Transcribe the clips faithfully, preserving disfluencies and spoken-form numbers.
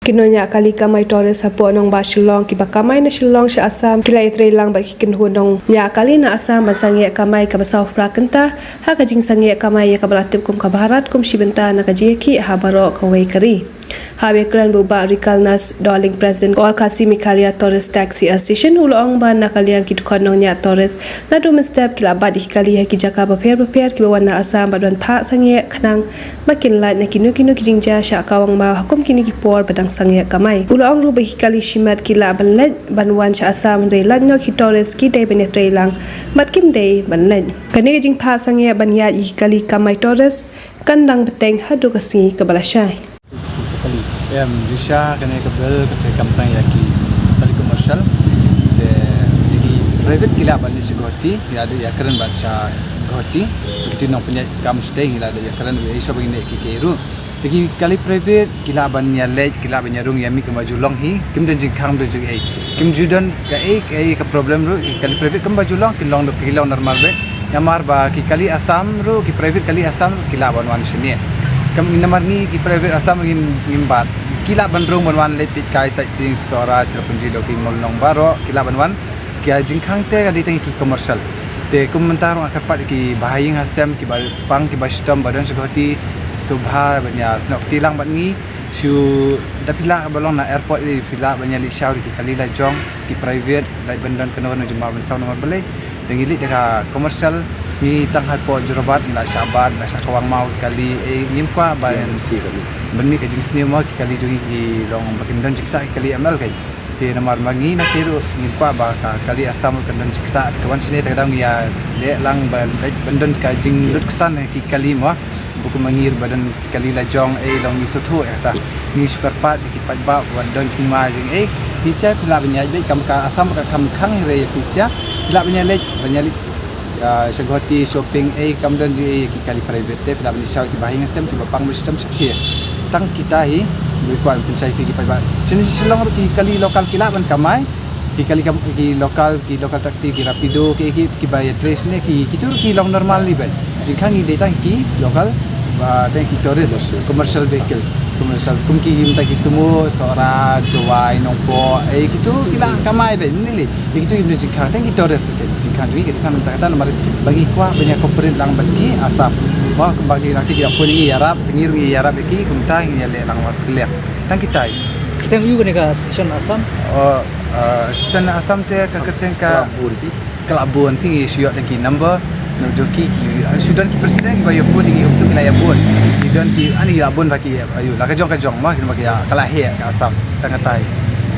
Ki nongñiah kali kamai tourist hapoh nongbah Shillong kiba kamai na Shillong sha Assam ki la ïatreilang bad ki kynhun nongñiah kali na Assam ban sangeh kamai kaba saw phra kynta ha ka jingsangeh kamai ïa kaba la tip kum ka Bharat kum shi bynta na ka jingïakhih ha baroh kawei ka ri. Haba ïakren bad u Bah Rikalnas Dohling, President ka All Khasi Meghalaya Tourist Taxi Association, u la ong ba na ka liang ki dkhot nongñiah tourist naduh mynstep ki la bat ïa ki kali ha ki jaka bapher bapher kiba wan na Assam bad ban phah sangeh khnang ba kin lait na kino kino ki jingjia sha Kawang Maw ha kum kine ki por ba dang sangeh kamai. U la ong ruh ba ki kali shimet ki lah ban leit ban wan sha Assam, hynrei lait noh ki tourist ki dei ban ïatreilang bad kim dei ban leit. Kane ka jingphah sangeh ban ïaid ïa ki kali kamai tourist kan dang bteng haduh ka sngi kaba la shai. Em, Risha, kane ka bill ka treikam tang ïa ki kali commercial. Te ïa ki private ki lah ban leit sha Guwahati, ïa da ïakren bad sha Guwahati. Ki nongpynïaid kam shatei ki lah da ïakren bad ïa sha ba ngin leit ki kei ruh. Te ki kali private ki lah ban ïaleit, ki lah ban ïarung ïa mih kumba ju long hi. Kim don jingkhang, don jingei. Kim ju don kaei kaei ka problem ruh, ki kali private kumba ju long, kin long da ki long normal beit. Namar ba ki kali Assam ruh, ki private kali Assam ruh ki lah ban wan shane. Kam namar ngi ki private Assam ruh ngim, ngim bat. Ki lah ban rung ban wan leit peit kai, sightseeing, Sohra, Cherrapunji, Dawki, Mawlynnong baroh, ki lah ban wan. Ki jingkhang te ka dei tang ki commercial. Te kum mynta ruh nga kyrpad ki bahaïing hasem, kiba pang, kiba shitom, ba don sha Guwahati, sngewbha ban ïa snoh kti lang bad ngi. Shu da phi lah ba long na airport, eh, phi lah ban ïaleit shaw da ki kali lajong, ki private, lait ban don kano kano jingma ban saw namar balei. Da ngi leit da ka commercial, ngi tang hapoh Jorabat ngi la shah bat, la shah Kawang Maw ki kali, eh, ngim kwah ban, ban mih ka jingsniew mo, ki kali jong ngi ki long ba kin don jingktah ki kali M L kai. Te namar ma ngi na te ruh ngim kwah ba ka kali Assam ruh kan don jingktah, ka wan shane te ka dang ïaleh lang ban, ban don ka jinglut ksan ki kali mo. Ba kum ma ngi ruh ba don ki kali lajong, eh, long ngi sngewthuh ïa kata. Ngi shu kyrpad ïa ki paidbah ba don jingma jingei. Pisa phi lah ban ïaid beit, kam ka Assam ka kham khang hynrei pisa phi lah ban ïaleit, ban ïaleit, ah, sha Guwahati shopping, eh, kam don jingei ïa ki kali private te phi lah ban ïashaw ki bahaïing hasem kiba pang ba shitom shatei. Tang kita hi ngi kwah ban pynshai ïa ki paidbah. Shane sha Shillong ruh ki kali local ki lah ban kamai. Ki kali kam, ki local, ki local taxi, ki Rapido, ki, ki, kiba ïatrei shane, ki, kitu ruh ki long normal hi beit. Jingkhang ngi dei tang ki local, ba, tang ki tourist, commercial vehicle, commercial. Kum ki mynta ki Sumo, Sohra, Jowai, Nongpoh, eh, kitu ki la kamai beit, nili. Kitu ki jingkhang, tang ki tourist beit. Jingkhang jong ngi ki dei tang mynta kata namar ba ngi kwah ban ïa cooperate lang bad ki Assam. Mo, kumba ki nanti ki da phone ngi ïarap, te ngi ruh ngi ïarap ïa ki, kumta ngi ïaleh lang bad ki liang. Tang kitai. Kyrteng aiu kane ka session Assam? Oh, ah, session Assam te ka kyrteng ka Ka lah bun phi, ka lah bun phi, ngi shu ïoh tang ki number na jong ki, ki, ah, shu don ki president kiba ïa phone ïa ngi, kumtu ki la ïa bun. Ki don ki, ani la bun ba ki, aiu, la ka jong ka jong ma, ki ba ki, ah, ka la heh ka Assam, tang katai.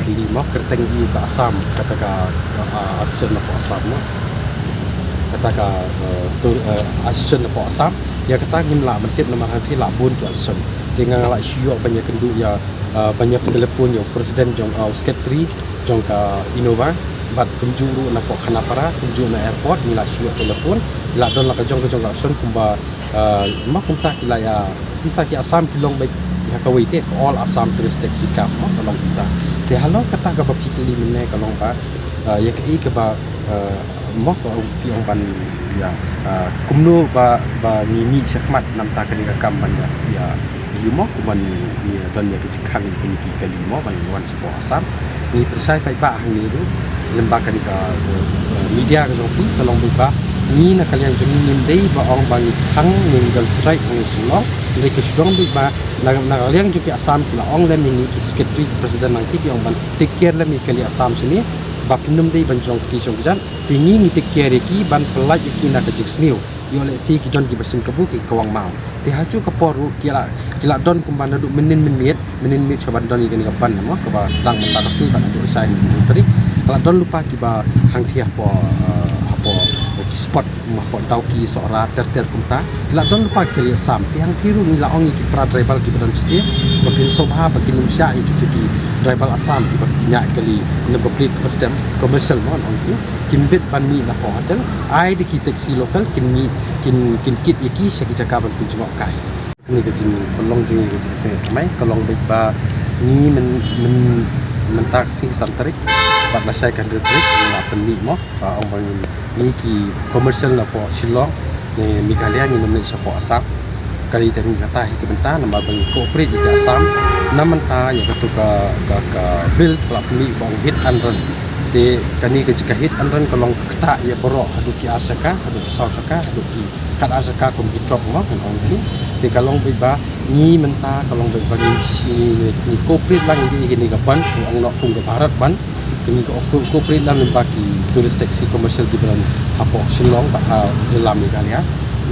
Ki ma kyrteng aiu ka Assam, kata ka, ah, association hapoh Assam ma. Kata ka, eh, tu, eh, association hapoh Assam. Ïa kata ngim lah ban tip namar hangtei la bun ki association. Te nga la shu ïoh ban ïa kynduh ïa, eh, ban ïa phone telephone ïa u president jong, eh, u secretary jong ka Innova, bad kumjuh ruh napoh Khanapara, kumjuh na airport, ngi la shu ïoh telephone, ngi la don la ka jong ka jong ka association kumba, ah, ma kumta ki la ïa, kumta ki Assam ki long beit ha kawei te, ka All Assam Tourist Taxi Club, ma ka long kumta. Te halor kata kaba phi kylli mynne ka long ba, ah, ïa kaei kaba, ah, ma ka ong phi ong ban ïa, ah, kumno ba, ba ngi mih shakhmat namar kane ka kam ban ïa, ïa, ïa mo kumban ïa don ïa ka jingkhang ïa kine ki kali mo ban wan shapoh Assam. Ngi pyrshah paidbah hangne ruh lyngba kane ka, eh, media ka jong phi, ka long beit ba ngi na ka liang jong ngi ngim dei ba ong ba ngi khang, ngim don strike hangne Shillong. Hynrei ka shu don beit ba na, na ka liang jong ki Assam ki la ong lem ïa ngi ki secretary, ki president nangta ki ong ban take care lem ïa ki kali Assam shane, ba phin ym dei ban jong kti jong kjat. Te ngi ngi take care ïa ki ban pyllait ïa ki na ka jingsniew. Ïoh lehse ki don kiba shim kabu ki Kawang Maw. Te ha kajuh ka por ruh ki la, ki la don kumba naduh mynnin mynmiet, mynnin mynmiet shuwa ban don ïa kane ka ban mo, kaba sdang mynta ka sngi ban naduh shai mynnin tarik. Ka la don lypa kiba hangthie hapoh, eh, hapoh, eh, ki spot, hapoh Dawki, Sohra, ter ter kumta. Ki la don lypa ki kali Assam. Te hangthie ruh ngi la ong ïa ki para driver kiba don shatei ba phin sngewbha ba kin ym shah ïa kito ki driver Assam kiba ñiah kali number plate kaba stem commercial mo, ong ki. Kin bit ban mih napoh hotel, ai da ki taxi local kin mih, kin, kin kit ïa ki sha ki jaka ban pynjngoh kai. Kane ka jingpynlong jong ngi ka jingsngewthuh kamai ka long beit ba ngi myn, myn, mynta ka sngi san tarik bad lashai ka hynriew tarik ngi la pynmih mo, ba ong ba ngi, ngi ki commercial napoh Shillong ne Meghalaya ngin ym leit shapoh Assam. Kali te ngi kata hi ka bynta namar ba ngi cooperate ïa ka Assam. Na mynta ïa katu ka, ka, ka bill ka la pynmih ba ong hit and run. Te kane ka jaka hit and run ka long ka ktah ïa baroh haduh ki ar shaka, haduh ki saw shaka, haduh ki khat ar shaka kum ki truck mo, ngan ong ki. Te ka long beit ba ngi mynta ka long beit ba ngi, ngi, ngi, ngi cooperate lang ïa kane ka ban, ong noh kum ka Bharat ban. Kane ka cooperate lang lyngba ki tourist taxi commercial kiba don hapoh Shillong bad ha jylla Meghalaya.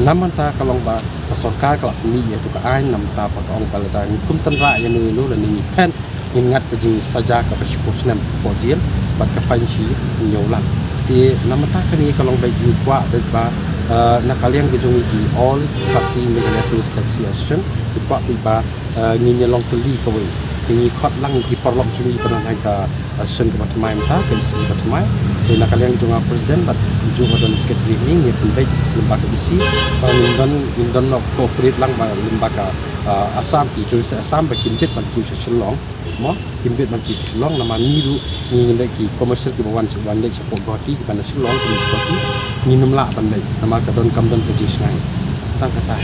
Na mynta ka long ba ka sorkar ka la pynmih ïa tu ka aiñ, na mynta ba ka ong ba lada ngi kum tynrah ïano ïano lane ngi phet, ngin ngat ka jingsaja kaba shiphew snem hapoh jel bad ka fine shi hynñiew lak. Te na mynta kane ka long beit ngi kwah beit ba, eh, na ka liang ka jong ngi ki All Khasi Meghalaya Tourist Taxi Association, ngi kwah beit ba, eh, ngin ïa long tylli kawei. Te ngi khot lang ïa ki paralok jong ngi ba don ha ka association kaba thymmai mynta, ka E C ba thymmai. Te na ka liang jong nga president bad kumjuh nga don secretary, ngi ïa pynbeit lyngba ka E C ba ngin don, ngin don noh cooperate lang ba lyngba ka, ah, Assam, ki tourist Assam ba kin bit ban kiew sha Shillong. Mo, kin bit ban kiew sha Shillong namar ngi ruh ngi, ngi leh ki commercial kiba wan, wan leit shapoh Guwahati, kiba na Shillong, kiba na Guwahati. Ngin ym lah ban leit namar ka don, kam don ka jingshngaiñ. Tang kata.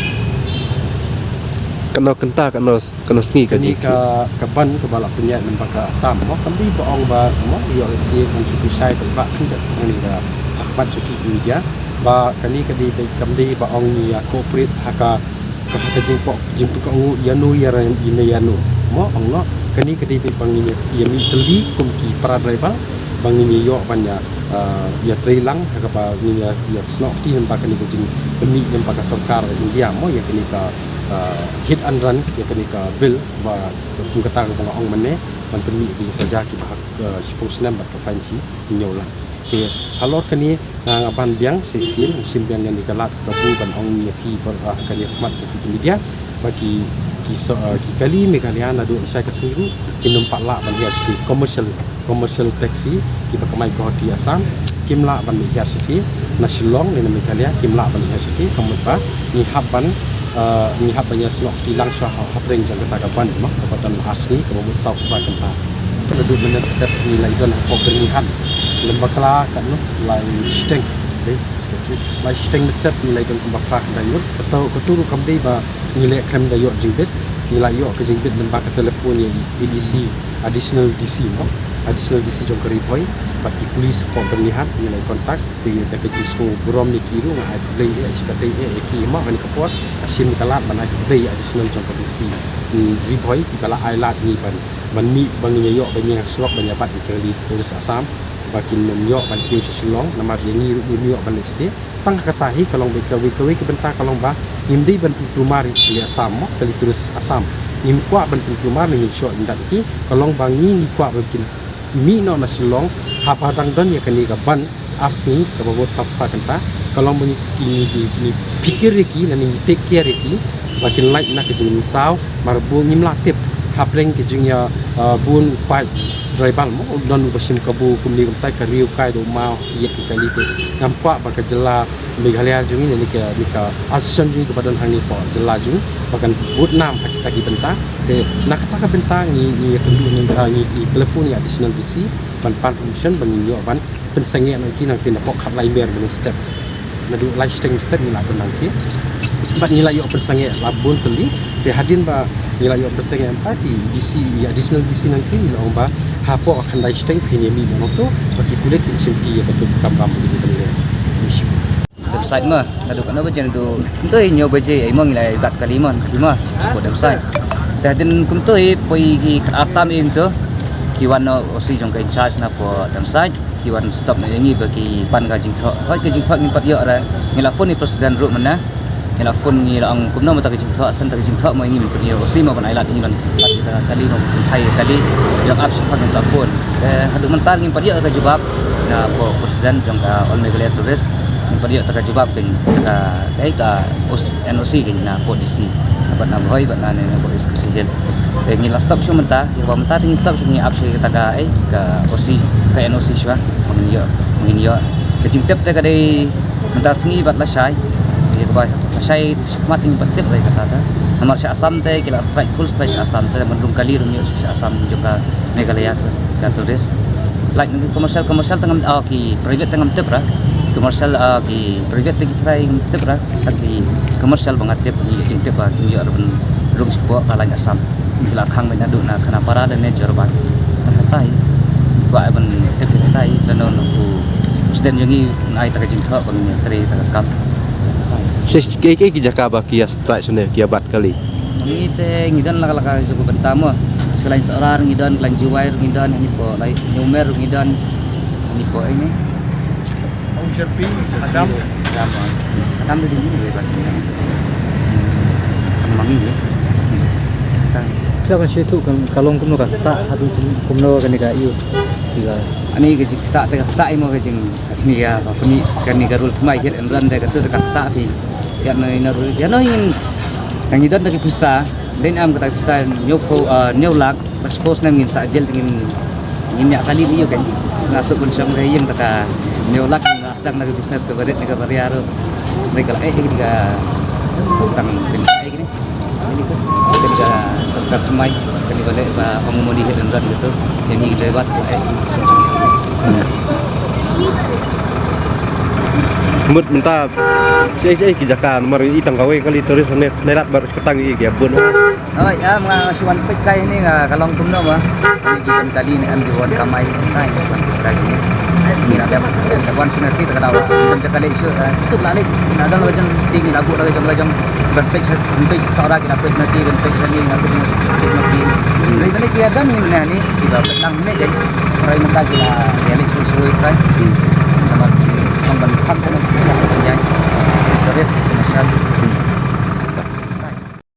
Kano kynta, kano, kano sngi ka jingkiew? Kane ka, ka ban kaba la pynïaid lyngba ka Assam mo, kam dei ba ong ba mo ïoh lehse ban shu pynshai ba i Bah khyndiat hangne ha khmat jong phi ki media, ba kane ka dei ba, kam dei ba ong ngi ïa cooperate ha ka, ka, ha ka jingpynkhuid, jingpynkhuid ïano ïa, ïano ïano mo, ong noh. Kane ka dei ba ngin ïa, ïa mih tylli kum ki para driver ba ngin ïa ïoh ban ïa, ah, ïa trei lang ha kaba ngin ïa, ïa snoh kti lyngba kane ka jingpynmih lyngba ka sorkar India mo ïa kane ka, ah, hit and run, ïa kane ka bill ba kum kata kaba nga ong mynne, ban pynmih ïa ka jingsaja kiba ha, ah, shiphew snem bad ka fine shi hynñiew lak. Te halor kane, ah, nga ban biang shisien, nga shim biang ïa kane ka lad kabu ban ong ïa phi ba, ah, ha kane ka khmat jong phi ki media ba ki, ki so, ah, ki kali Meghalaya naduh lashai ka sngi ruh kin ym pat lah ban hiar shatei, commercial, commercial taxi kiba kamai Guwahati Assam kim lah ban hiar shatei, na Shillong ne na Meghalaya kim lah ban hiar shatei, ka mut ba ngi hap ban, eh, ngi hap ban ïa snoh kti lang shuwa ha, hapdeng jong kata ka ban mo, kaba don ar sngi, kaba mut saw phew phra kynta. Naduh mynne step ngi la ïa don hapoh Byrnihat lem bakla katno, lai shiteng, dei, skip tu, lai shiteng step ngi la ïa don kumba phra kynta ngut. Kato, kato ruh kam dei ba ngi leh khlem da ïoh jingbit, ngi la ïoh ka jingbit lyngba ka telephone ïa A D C, Additional D C mo, Additional D C jong ka Ri Bhoi bad ki police hapoh Byrnihat, ngi la ïa contact. Te da ka jingsngew burom ïa ki ruh nga ai khublei ïa ki, shikatdei ïa ki mo, ha kane ka por nga shim ka lad ban ai khublei ïa additional jong ka D C, mm, Ri Bhoi, kiba la ai lad ïa ngi ban, ban mih ba ngin ïa ïoh ban ïeng ha surok ban ïa bat ïa ki kali tourist Assam ba kin ym ïoh ban kiew sha Shillong namar ïa ngi ruh ngim ïoh ban leit shatei. Tang kata hi ka long ba kawei kawei ka bynta ka long ba ngim dei ban pynkulmar ïa ki kali Assam mo, kali tourist Assam. Ngim kwah ban pynkulmar ne ngin shoh ïa ki, ka long ba ngi, ngi kwah ba kin mih noh na Shillong haba dang don ïa kane ka ban ar sngi kaba bud saw phew phra kynta. Ka long ba ngi, ngi, ngi, ngi phikir ïa ki lane ngi take care ïa ki ba kin lait na ka jingmynsaw, namar ba ngim lah tip hapdeng ka jingïa, ah, bun paid driver mo, don uba shim kabu kumne kumtai, ka riew kai da u maw ïa ki kali. Te ngam kwah ba ka jylla Meghalaya jong ngi ne ka, ne ka association jong ngi kaba don hangne hapoh jylla jong ngi ba kan bud nam ha kita ki bynta. Te na kata ka bynta ngi, ngi ïakynduh, ngi, ah, ngi, ngi telephone ïa additional D C ban pan permission ba ngin ïoh ban pynsangeh noh ïa ki, nangta napoh khatlai mer mynstep, naduh lai shiteng mynstep ngi la pynnang ïa ki bad ngi la ïoh pynsangeh la bun tylli. Te hadien ba ngi la ïoh pynsangeh mynta, te D C, ïa additional D C nangta i la ong ba hapoh khyndai shiteng phin ïa mih noh nangta ba ki pulit kin shim kti ïa katu ka kam ba ki pynlong. Dam site ma, naduh katno baje? Naduh kumto hynñiew baje, eh, mo ngi la bat kali mo, kali mo, hapoh dam site. Te hadien kumto, eh, poi ki khatar tam, eh, mynta ki wan noh O C jong ka in charge napoh dam site, ki wan stop noh ïa ngi ba ki pan ka jingthoh. Hooid, ka jingthoh ngim pat ïoh re. Ngi la phone ïa president ruh mynne. Ngi la phone, ngi la ong kumno mynta ka jingthoh, san ta ka jingthoh mo, ïa ngi mynta ïa O C mo ban ai lad ïa ngi ban bat ïa ka kali mo, ban phai ïa ka kali. Ïa ap sha phone, sa phone. Eh, haduh mynta ngim pat ïoh ka jubab napoh president jong ka All Meghalaya Tourist. Ngim pat ïoh ta ka jubab kin ta ka, eh, ka O C, N O C kin napoh D C. Bad na Bhoi bad na ne napoh East Khasi Hills. Te ngi la stop shuh mynta, ïa ba mynta te ngi stop shuh, ngi ap shuh ïa kata ka, eh, ka O C, ka N O C shuwa. Ba ngin ïoh, ba ngin ïoh. Ka jingtip te ka dei mynta sngi bad lashai. Ïa kaba lashai shakhmat te ngim pat tip re kata te. Namar sha Assam te ki la strike, full strike sha Assam te, ban rung kali rung ïoh sha Assam jong ka Meghalaya te, ka tourist. Lait na ki commercial, commercial te ngam, oh, ki private te ngam tip re. Commercial, ah, ki private te ki trai tip ra, ta ki commercial ba nga tip, ngi jingtip ba kim ïoh ruh ban rung shapoh ka lain Assam. Ki la khang beit naduh na Khanapara lane Jorabat. Ta katai, ki kwah ban tip ki katai, lano na u president jong ngi, nai ta ka jingthoh ba ngi trei ta ka kam. Sha ki, ki, ki jaka ba ki ïa strike shane, ki ïa bat kali. Ngi te ngi don la ka la ka jong ka bynta mo. Sha lain Sohra ngi don, lain Jowai ngi don, hani po, lain New Mer ngi don, hani po ini. Ong Sherpi, Adam. Adam, ah. Adam tu di ni, wei, bat. Kan mangi, ya. Tang. Ïa kan shi tu kan ka long kumno ka ktah, haduh kum-, kumno kane ka ïu. Tiga. Ani ka jingktah, te ka ktah imo ka jing, asni ka, ka puni, kane ka rule thymmai hit and run te ka tu te ka ktah phi. Ïa no, ïa no, ïa no ngin, ngi don ta ki pisa, den am kata ki pisa, hynñiew phew, ah, hynñiew lak. Ba suppose ne ngin sah jel te ngin, ngin ïa kali ïa u kan. Nga suk ban shong ka ïing ta ka hynñiew lak, nga sdang na ka business kaba rit ne kaba ria ruh. Ne ka la eh ka sdang pynlait kane. Kane ka sorkar thymmai, kane ba leh ba ong moni hit and run gitu. Ïa ngi ki driver eh. Mut mynta shi, shi ki jaka namar i tang kawei kali tourist ne, ne rat bar ka tang i ki bun. Oi, am nga shu wan peit kai hynne, nga ka long kumno ma. Ni ki ban kali ne em ki wan kamai, nai ki wan peit kai hynne. Ni la dep, ni la wan shu nati ta ka dawa. Ban jaka leh shu, eh, tup la leh. Ni la don la jong, ti ni la buh la jong, la jong. Ban peit sha, ban peit sha Sohra ki la peit nati, ban peit sha ni la peit nati. Ni la ki don ni ne ni, ki la peit lang ne dei. Rai mynta ki la, ki la leh shu shu kai. Namar, ong ban kham ta na sha ki la peit jai. The rest ki na sha.